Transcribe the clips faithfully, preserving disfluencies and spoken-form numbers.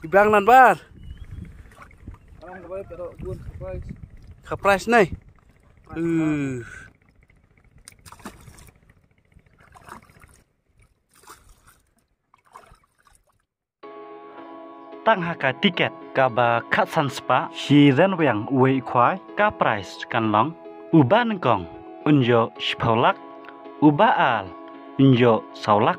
Ibang nan bar. Ka price nai. Uh. Tang ha ka tiket kaba khatsan spah shi rynwiang uwei u khwai, ka price kan long: uba nyngkong un ïoh shiphew lak, uba ar un ïoh saw lak,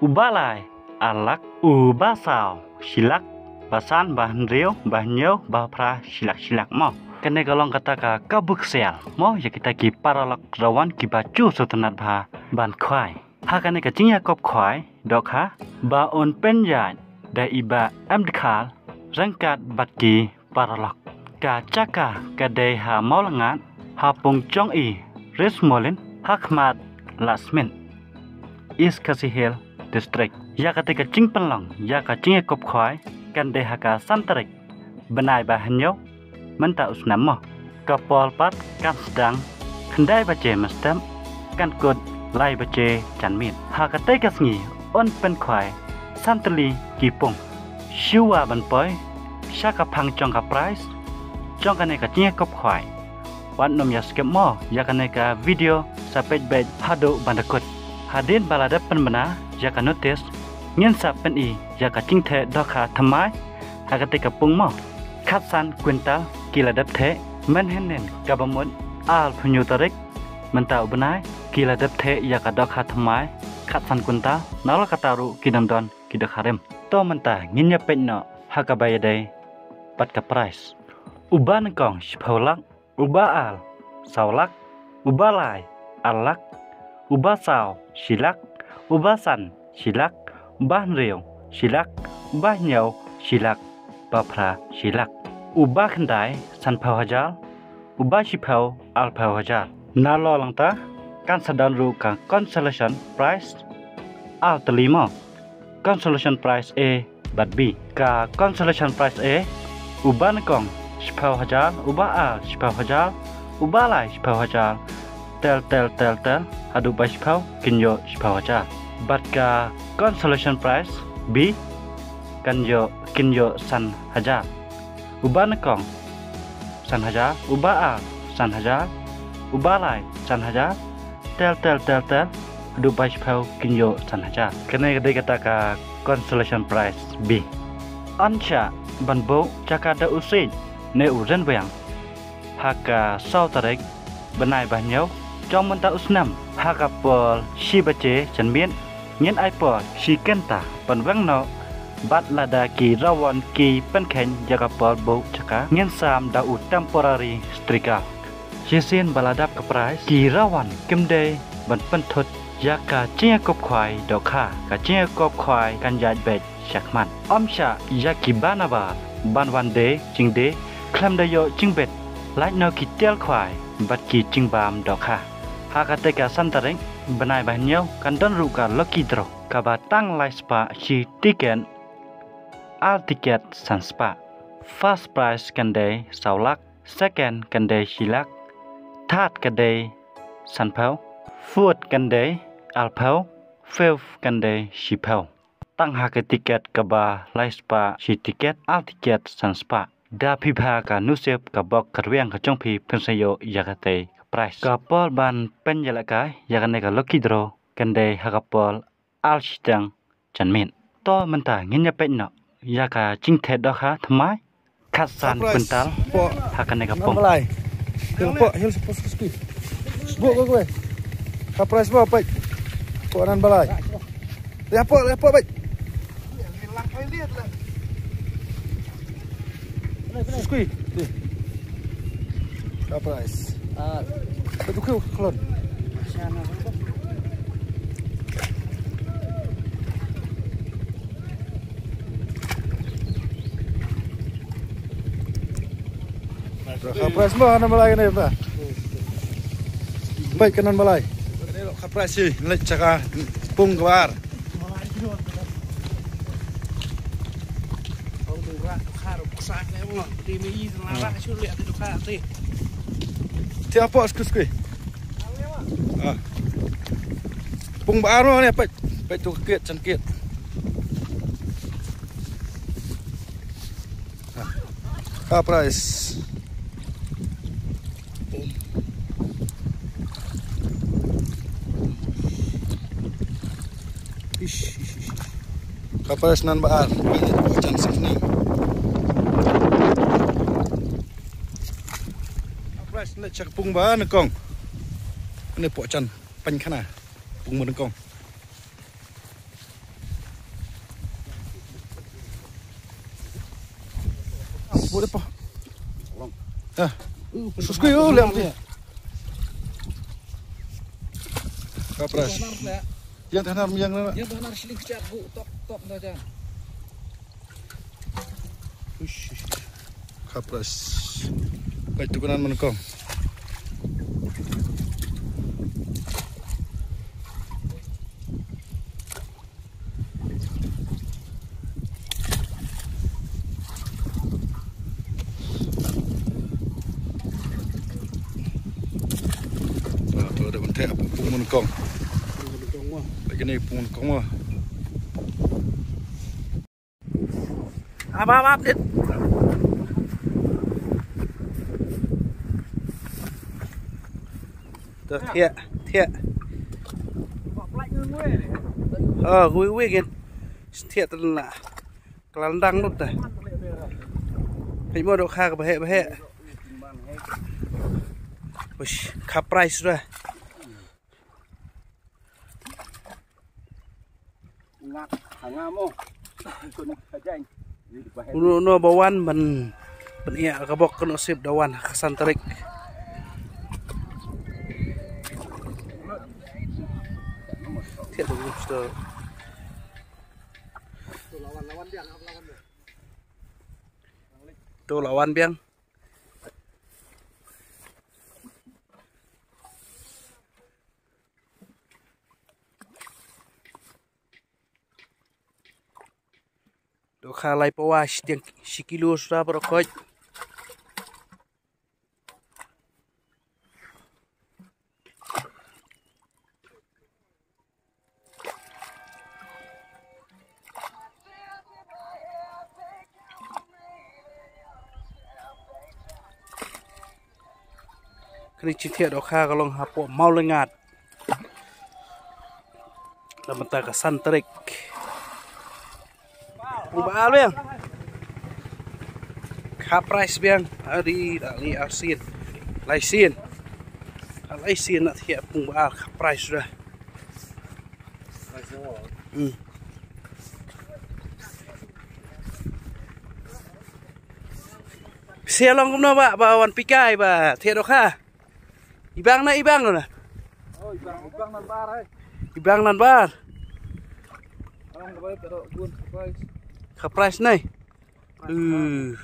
uba lai ar lak, uba saw shi lak, ba san, ba hynriew, ba hynñiew, ba phra shi lak, shi lak mo. Kane ka long kata ka kabu ksiar mo ïa kita ki paralok rawan kiba ju sngewtynnat bha ban khwai. Ha kane ka jingïakop khwai dohkha ba un pynïaid da i Bah M Dkhar ryngkat bad ki paralok. Ka jaka ka dei ha Mawlyngad, ha pung jong i Rismolin, ha khmat Lahsmit, East Khasi Hills District. Ïa kata ka jingpynlong ïa ka jingïakop khwai kan dei ha ka san tarik bnai ba hynñiew mynta u snem mo. Ka por pat kan sdang khyndai baje mynstep, kan kut lai baje janmiet. Ha katei ka sngi un pynkhwai san tylli ki pung. Shuwa ban poi sha ka phang jong ka prize jong kane ka jingïakop khwai, wat nym ïa skip mo ïa kane ka video, sa peit beit haduh ban da kut. Hadien ba la dep pynbna ïa ka notice, ngin sa pyni ïa ka jingtheh dohkha thymmai ha katei ka pung mo. Khatsan kwintal ki la dep theh mynhynnin kaba mut arphew hynñiew tarik mynta u bnai, ki la dep theh ïa ka dohkha thymmai khatsan kwintal. Nalor kata ruh ki dang don ki dohkha rim. To mynta ngin ïa peit noh ha kaba ïadei bad ka prize. Uba nyngkong shiphew lak, uba ar saw lak, uba lai ar lak, uba saw shi lak, uba san shi lak, uba hynriew shi lak, uba hynñiew shi lak, uba phra shi lak, uba khyndai sanphew hajar, uba shiphew arphew hajar. Nalor lyngta kan sa don ruh ka consolation prize ar tylli mo. Consolation prize A bad B. Ka consolation prize A, uba nyngkong shiphew hajar, uba ar shiphew hajar, uba lai shiphew hajar, tel tel tel tel haduh ba shiphew, kin ïoh shiphew hajar. Bad ka consolation prize B kan ïoh, kin ïoh san hajar. Uba nyngkong san hajar, uba ar san hajar, uba lai san hajar, tel tel tel tel haduh ba shiphew, kin ïoh san hajar. Kane ka dei kata ka consolation prize B. Yn shah ban buh jaka da u siej ne u rynwiang ha ka saw tarik bnai ba hynñiew jong mynta u snem, ha ka por shi baje janmiet. Ngin ai por shi kynta ban weng noh bad lada ki rawan ki pynkheiñ ïa ka por buh jaka, ngin sam da u temporary sticker. Shisien ba la dap ka prize, ki rawan kim dei ban pynthut ïa ka jingïakop khwai dohkha. Ka jingïakop khwai kan ïaid beit shakhmat. Ym shah ïa ki bar na bar ban wan die jingdie khlem da ïoh jingbit. Lait noh ki tiar khwai bad ki jingbam dohkha. Ha katei ka san tarik bnai ba hynñiew kan don ruh ka lucky draw kaba tang lai spah shi tiket, ar tiket san spah. First prize kan dei saw lak, second kan dei shi lak, third kan dei sanphew, fourth kan dei arphew, fifth kan dei shiphew. Tang ha ka tiket kaba lai spah shi tiket, ar tiket san spah. Da phi bha ka nusip ka bok ka rwiang ka jong phi, phin sa ïoh ïa katei ka prize. Ka por ban pynïalehkai ïa kane ka lucky draw kan dei ha ka por ar shiteng janmiet. To mynta ngin ïa peit noh ïa ka jingtheh dohkha thymmai khatsan kwintal ha kane ka pung. Balai. Hil po, hil po skui. Buk ko ko. Ka prize mo peit. Po nan balai. Ïa po, ïa po peit. Skui. Ka prize. Ah. Ka tu khlon. Ka prize mo, ha nan balai kane ba. Baik, ka nan balai. Ka prize sih, leit sha ka pung kaba ar. Ti apo skui skui. Ah. Pung ba ar mo ne, peit. Peit tu ka kit, chan kit. Ka price. Ish, ish, ish, ish. Ka price nan ba ar. Jan sini. Ka price na chak pung ba nyngkong. Ni po chan pan khana. Pung ba nyngkong. Boleh pa. Ah. Sus kui oh liang ti. Ka price. Yang tanah yang na. Yang tanah siling kecil bu top top dah jan. Ush. Ka price. Kai tu kanan mana kong. Ah, tu ada bentuk apa pung nyngkong. Lagi ni pung nyngkong mah. Ap, ap, ap, dit. Tuh, thiah, thiah. Oh, wi, wi, gin. Thiah tu lah. Kelandang tu dah. Hei, mau dok kha ke bahek, bahek. Ush, ka price dah. Uno, uno ba wan ban, ban ïa ka bok kano sip da wan ka san tarik. Thiah tu, tu. Tu la wan biang. Dohkha lai pawa shi tiang shi kilo sura baroh khoit. Kane ka jingthiah dohkha ka long hapoh Mawlyngngad. Namar ka san tarik. Pung ba ar biang. Ka price biang. Ari da li ar sien. Lai sien. Lai sien na thiah pung ba ar ka price dah. Hmm. Sia long kumno ba, ba wan pikai ba thiah dohkha. Ibang na, ibang na. Oh, ibang, ibang nan bar, eh. Ibang nan bar. Ang ka bai pero gun ka price. Ka price nai. Uh.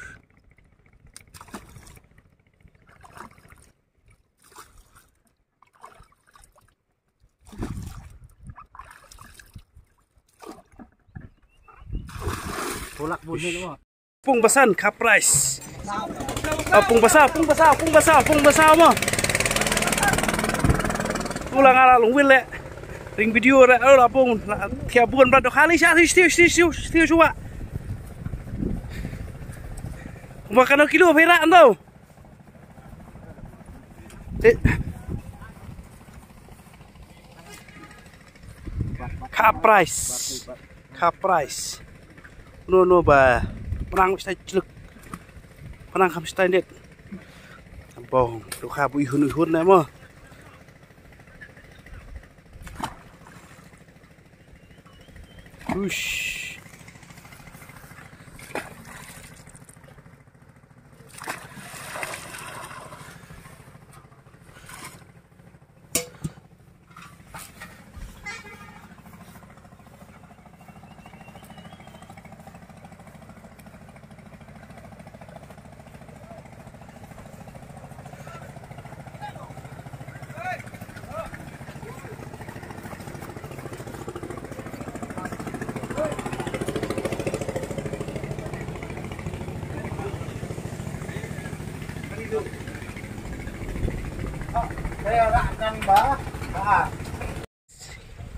Tulak bun ni mo. Pung basan ka price. Ah, pung basa, pung basa, pung basa, pung basa mo. Ulang ala long wil le. Ring video re, oh, la pung, la, thiah bun bra dohkha li sha, shu, shu, shu, shu, shu, shu, wa. Pung ba kano kilo phi rak ando. Eh. Ka price. Ka price. No, no ba. Pnang stai chluk. Pnang kham stai net. Bong, dohkha bu ihun ihun na mo. Ush.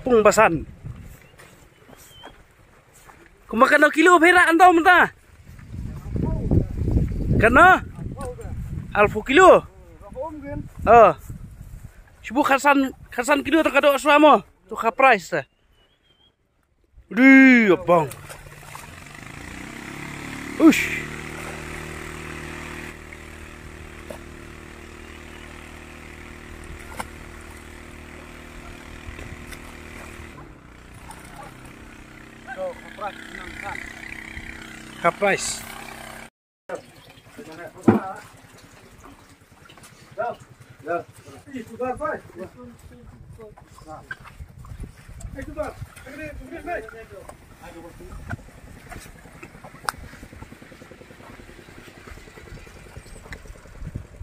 Pung basan. Kumba kano kilo phi rak ando mynta. Kano? Arphew kilo. Oh. Shu buh khatsan, khatsan kilo tang ka doh shuwa mo. Tu ka price ta. Ri bang. Ush. Ka price.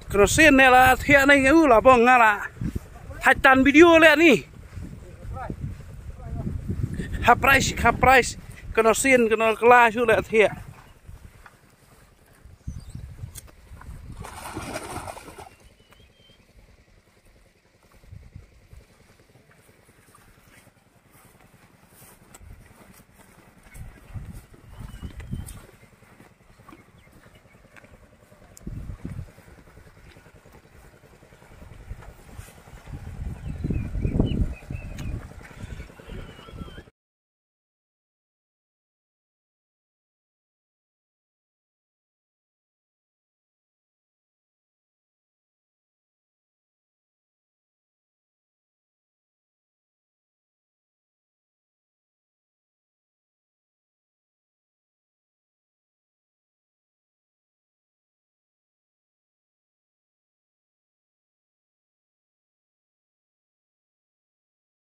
Kano sien ne la thiah ne ngu la bong nga la. Thaj tan video le ni. Ha price, ha price. Kano sien, kano kala shu le thiah.